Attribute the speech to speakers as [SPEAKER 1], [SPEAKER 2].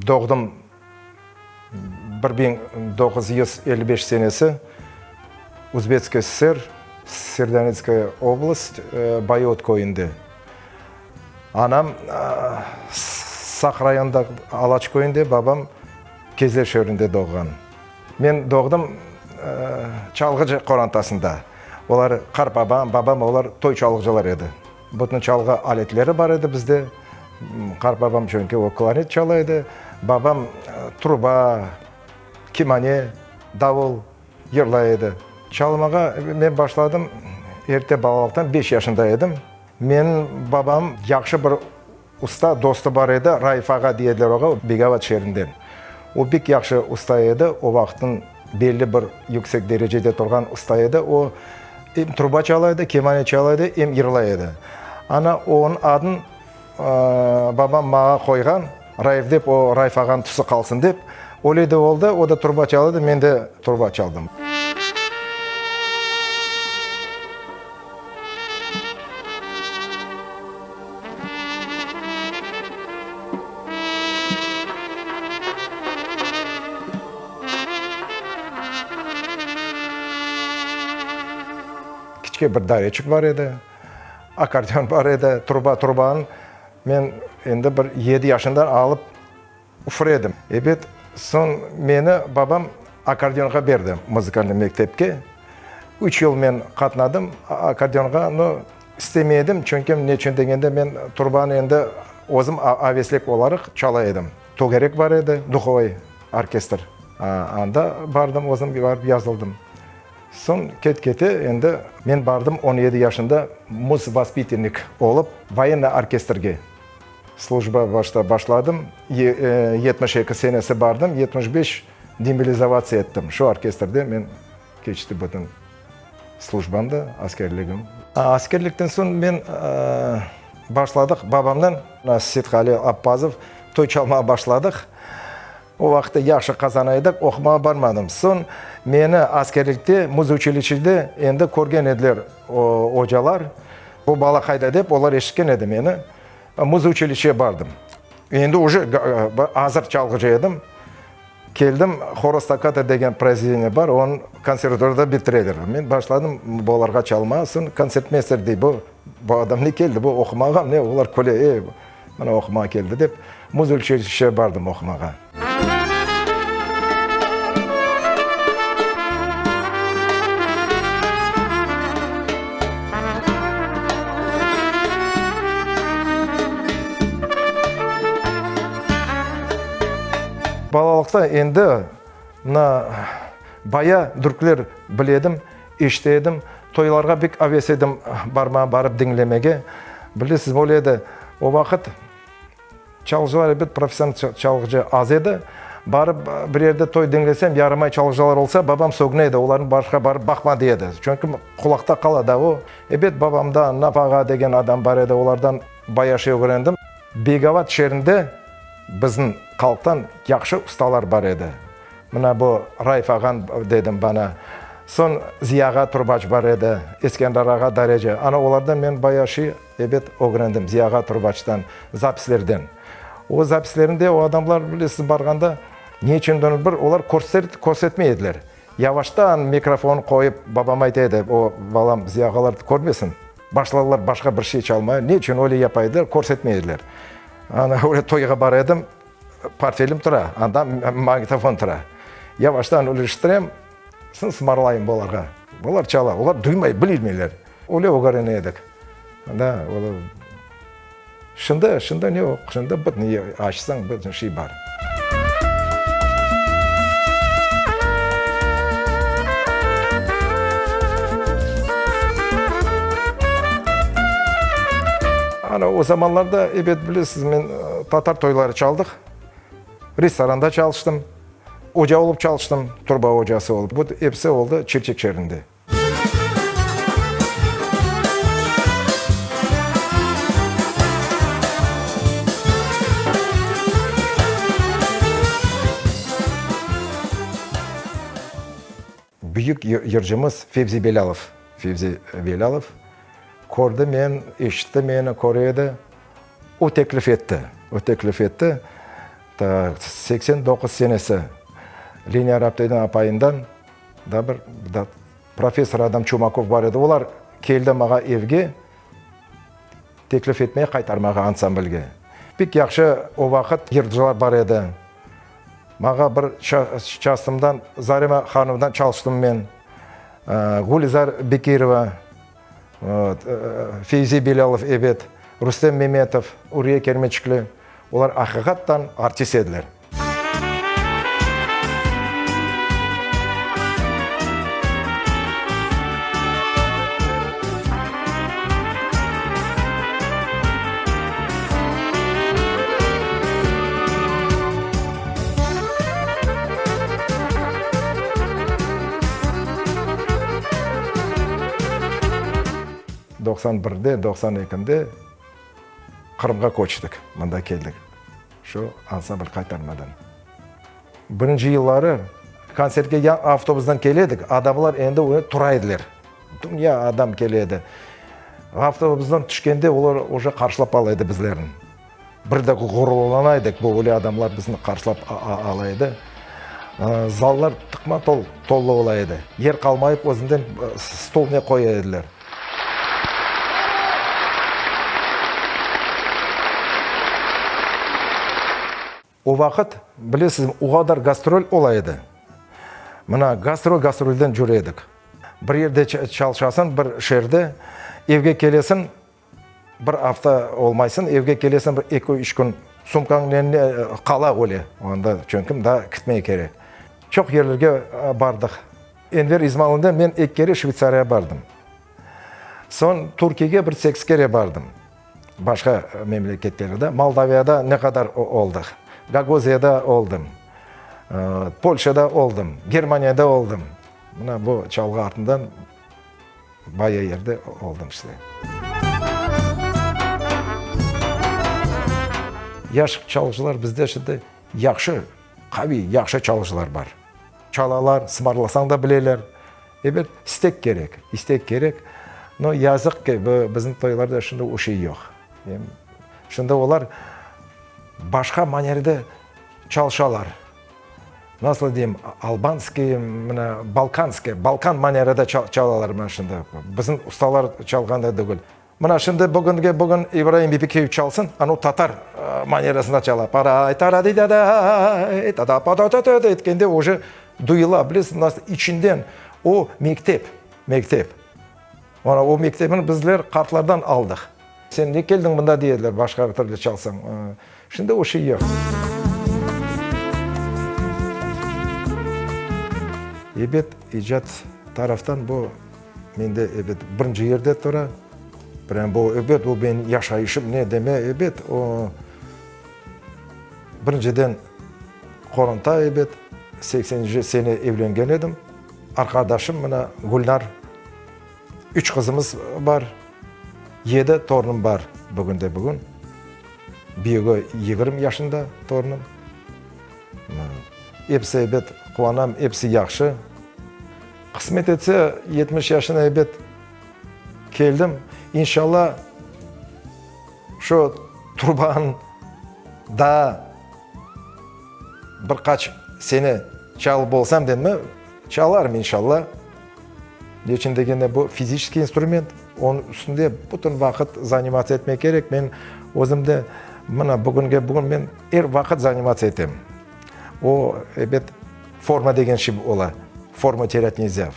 [SPEAKER 1] Doğdım 1955 senesi Uzbetskiy SSR, Sırdânetskaya oblast, Bayot köyünde. Anam Saq rayonında Alaç köyünde, babam Kezlev şeerinde doğğan. Men doğdım çalğıcı qorantasında. Olar, qartbabam, babam, olar toy çalğıcılar edi. Bütün çalğı aletleri bar edi bizde. Qartbabam çünki o klarnet çala edi. Babam truba, kemane, davul yırlay edi. Çalmağa men başladım erte balalıqtan, beş yaşında edim. Menim babam yahşı bir Usta dostu bar edi, Raif ağa dey ediler oğa, Begovat şeerinden. O pek yahşı usta edi, o vaqıtnıñ belli bir yüksek derecede turğan usta edi. O, em truba çala edi, kemane çala edi, em yırlay edi. Ana, onıñ adın babam maña qoyğan, Raif dep, o Raif ağanıñ tüsü qalsın dep. Öyle de oldı, o da truba çala edi, men de truba çaldım. Kiçke bir dareçik bar edi, akkordeon bar edi, truba, trubanı men endi bir yedi yaşından alıp Üfür edim. Ebet, soñ meni babam akkordeonğa berdi, muzıkalnıy mektepke. Üç yıl men qatnadım akkordeonğa, no, istemey edim, çünki neçün degende men trubanı endi özüm aveslik olaraq çala edim. Tögerek bar edi, duhovoy orkestr, anda bardım, özüm barıp yazıldım. Soñ ket-kete endi men bardım on yedi yaşında muzvospitennik olıp voyennıy orkestrge. Slujba başta başladım, 72 senesi bardım, 75 demobilizatsiya ettim. Şu orkestrde men keçti bütün slujbam da, askerligim. Askerlikten soñ men başladıq babamdan, Seytqali Appazov, toy çalmağa başladıq. O vaqıtta yahşı qazana edik, oqumağa barmadım. Soñ meni askerlikte, muzuçilişede endi körgen ediler ocalar. Bu bala qayda dep, olar eşitken edi meni. Muzuçilişeye bardım. Endi uje azır çalğıcı edim. Keldim, Horoz-toccata degen proizvedeniye bar, onı konservatoriyada bitireler. Men başladım olarğa çalmağa, soñ kontsertmeyster dey, bu bu adam ne keldi, bu oqumağa ne, olar küle, ey, Mına oqumağa keldi dep, muzulçilişe bardım oqumağa. Balalıqta endi mına baya dürkler bile edim, eşite edim. Toylarğa bek aves edim barmağa, barıp diñlemege. Bilesiz, öyle edi, o vaqıt çalğıcılar, ebet, professional çalğıcı az edi. Barıp bir yerde toy diñlesem, yarımay çalğıcılar olsa, babam sögüne edi, olarnı başqa barıp baqma dey edi. Çünki qulaqta qala da o. Ebet, babamdan, Naf ağa degen adam bar edi, olardan baya şey ögrendim. Begovat şeerinde bizim halqtan yahşı ustalar bar edi. Mına bu Raif ağan dedim bana. Soñ Ziya ağa trubaç bar edi, Eskender ağa dareci. Ana olardan men bayağı şey, ebet, ögrendim, Ziya ağa trubaçtan, zapislerden. O zapislerinde o adamlar, bilesiz, barğanda, ne içündir bir, olar körsetmey ediler. Yavaştan mikrofon qoyıp, babam ayta edi, o, balam, Ziya ağalar körmesin. Başladılar başqa bir şey çalmaya. Ne içün öyle yapa ediler, körsetmey ediler. Ana, öyle toyğa bara edim. Portfelim tura, anda magnitofon tura. Yavaştan üleştirem, soñ sımarlayım olarğa. Olar çala, olar duymay, bilmeyler. Öyle ögrene edik. Da, öyle. Şimdi, şimdi ne yoq, şimdi bütün açsañ, bütün şey bar. Ana, o zamanlarda, ebet, bilesiz, men Tatar toyları çaldıq. Restoranda çalıştım. Oca olıp çalıştım, turba ocası olıp. Bu episi oldı Çirçik şeerinde. Büyük yırcımız Fevzi Belâlov, Fevzi Belâlov, kördi men, eşitti meni, köre edi. O teklif etti, o teklif etti. Tak, 89 senesi Leniye Araptaydan apayından da bir da professor adam Çumakov bar edi. Olar keldi mağa evge teklif etmeye qaytarmağa ansamblge. Pek yahşı o vaqıt yırcılar bar edi. Mağa bir çastımdan Zarema hanımdan çalıştım men, Gülizar Bekirova, Fevzi Belâlov, ebet, Rustem Memetov, Uriye Kermeçikli, olar aqiqattan artist ediler. 91-de, 92-nde Qırımğa köçtik, mında keldik, şu ansambl qaytarmadan. Birinci yılları kontsertke ya avtobusdan kele edik, adamlar endi tura ediler. Dünya adam kele edi. Avtobusdan tüşkende olar uje qarşılap ala edi bizlerni. Bir de ğururlana edik, bu öyle adamlar bizni qarşılap ala edi. Zallar tıqma tolu ola edi. Yer qalmayıp özünden stol ne qoya ediler. O vaqıt, bilesizmi, o qadar gastrol ola edi. Mına, gastrol gastrolden cüre edik. Bir yerde çalışasıñ, bir şeerde, evge kelesiñ, bir afta olmaysıñ, evge kelesiñ, bir eki-üç kün sumkañ qala öyle anda, çünki daa kitmey kerek. Çoq yerlerge bardıq. Enver İzmalınden men eki kere Şveytsariyağa bardım. Soñ Türkiyege bir sekiz kere bardım. Başqa memleketlerde, Moldaviyada ne qadar oldıq, Gagauziyada oldım, Polşada oldım, Germaniyada oldım. Mına bu çalğı artından baya yerde oldım işte. Yaş çalğıcılar bizde şimdi yahşı, qaviy, yahşı çalğıcılar bar. Çalalar, sımarlasañ da bileler. Ebet, istek kerek, istek kerek. No, yazıq ki, bu bizim toylarda şimdi o şey yoq. Şimdi olar başqa manerede çalışalar. Nasıl deyim, albanskiy, mına, balkanskiy, balkan manerada çalalar mına şimdi. Bizim ustalar çalğanday degil. Mına şimdi bugünge bugün İbraim Bibikiyev çalsın, anau tatar manerasında çala. Paray taradidaday, tada padadadada etkende uje duyula, bilesiñ, nasıl içinden o mektep, mektep. Mana o mektebini bizler qartlardan aldıq. Sen ne keldiñ mında dey ediler, başqa bir türlü çalsañ. Şimdi o şey yoq. Ebet, icat taraftan bu Mende, ebet, birinci yerde tura. Prям bu, ebet, bu menim yaşayışım, ne deme, ebet, o, birinciden, qoranta, ebet, sekseninci sene evlengen edim. Arqadaşım, mına, Gülnar, üç qızımız bar, yedi torunım bar bugünde-bugün. Büyügi 20 yaşında torunım. Episi, ebet, quvanam, episi yahşı. Qısmet etse, 70 yaşına ebet keldim. İnşalla, şu trubanı daa bir qaç sene çalıp olsam denmi, çalarım inşalla. Ne içün degende, bu fiziçeskiy instrument, onıñ üstünde bütün vaqıt zanimatsiya etmek kerek. Men özüm de mına bugünge bugün men er vaqıt zanimatsiya etem. O, ebet, forma degen şey ola, forma terât nelzâ.